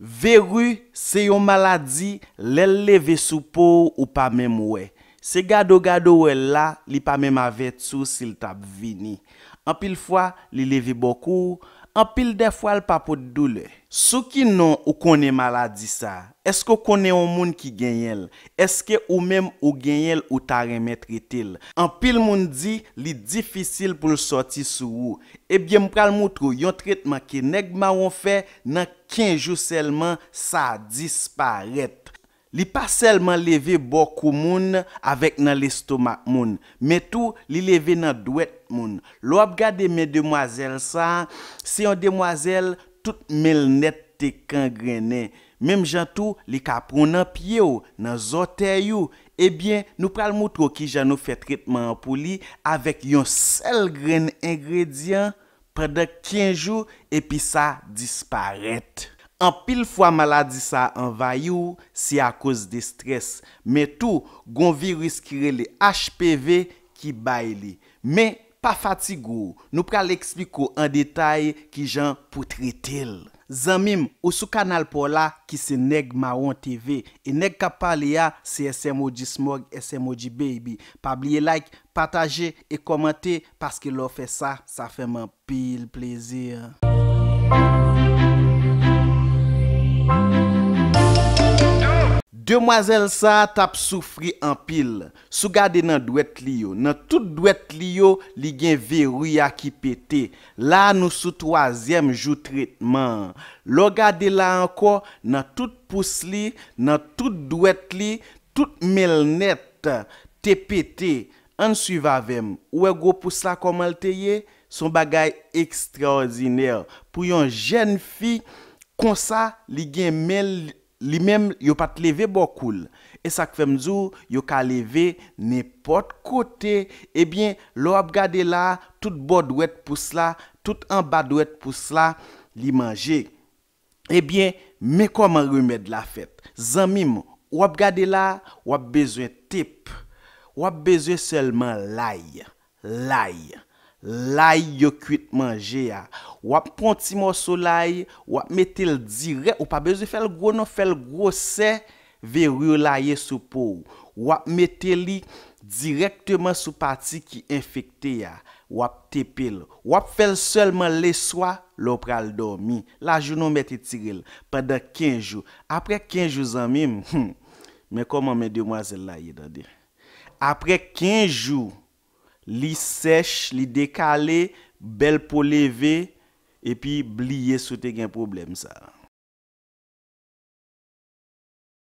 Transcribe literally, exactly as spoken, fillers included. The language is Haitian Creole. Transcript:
Veri se yon maladi, lè l leve sou po w, ou pa menm wè. Se gade w gade w wè l la, li pa menm avèti w si l t ap vini. Anpil fwa, li leve bò kou w, anpil dèfwa l pa pot doulè. Sou ki non ou konnen maladi sa a? Èske w konnen yon moun ki genyen l? Èske ou menm ou genyen l ou ta renmen trete l? Anpil moun di li difisil pou l sòti sou ou. Ebyen, m pral moutre w yon tretman ke nèg mawon fè nan kenz jou sèlman, sa disparèt. Li pa sèlman leve bò kou moun avèk nan lestomak moun, men tou li leve nan dwèt moun. Lè w ap gade men demwazèl sa a, se yon demwazèl tout men l nèt te kangrennen. Menm jan tou, li ka pran w nan pye w, nan zòtèy ou. Ebyen, nou pral moutre w kijan nou fè tretman an pou li avèk yon sèl grenn engredyan pandan kenz jou, epi sa disparèt. Anpil fwa maladi sa a anvayi w, se akoz de estrès. Men tou, gon viris ki rele H P V ki bay li. Men, pa fatige w, nou pral eksplike w an detay kijan pou trete l. Zanmi m, ou sou kanal pa w la ki se Nèg Mawon T V, e nèg k ap pale a se S M O G Smog, S M O G Baby. Pa bliye like, pataje e kòmante, paske lè w fè sa, sa fè m anpil plezi. Demwazèl sa a t ap soufri anpil. Si w gade nan dwèt li yo, nan tout dwèt li yo, li gen veri a ki pete. La a, nou sou twazyèm jou tretman an. Lè w gade la a ankò, nan tout pous li, nan tout dwèt li, tout men l nèt te pete. Ann swiv avè m. Ou wè gwo pous la kòman l te ye? Se yon bagay ekstraòdinè. Pou yon jèn fi konsa, li gen men l, li menm, yo pa t leve bò kou l. E sa k fè m di w, yo ka leve nenpòt kote. Ebyen, lè w ap gade la a, tout bò dwèt pous la, tout anba dwèt pous la, li manje. Ebyen, men kòman remèd la fèt. Zanmi m, w ap gade la a, w ap bezwen tep. W ap bezwen sèlman lay. Lay. Lay yo kwit manje a. W ap pran yon ti mòso lay, w ap mete l dirèk, ou pa bezwen fè l gwo non, fè l gwosè veri w la ye sou po w. W ap mete li dirèkteman sou pati ki enfekte a. W ap tepe l. W ap fè l sèlman leswa lè w pral dòmi. Lajounen w mèt etire l pandan kenz jou. Aprè kenz jou, zanmi m, hmm, men kòman men demwazèl la ye, tande. Aprè kenz jou, li sèch, li dekale, bèl po leve, epi bliye si w te gen pwoblèm sa a.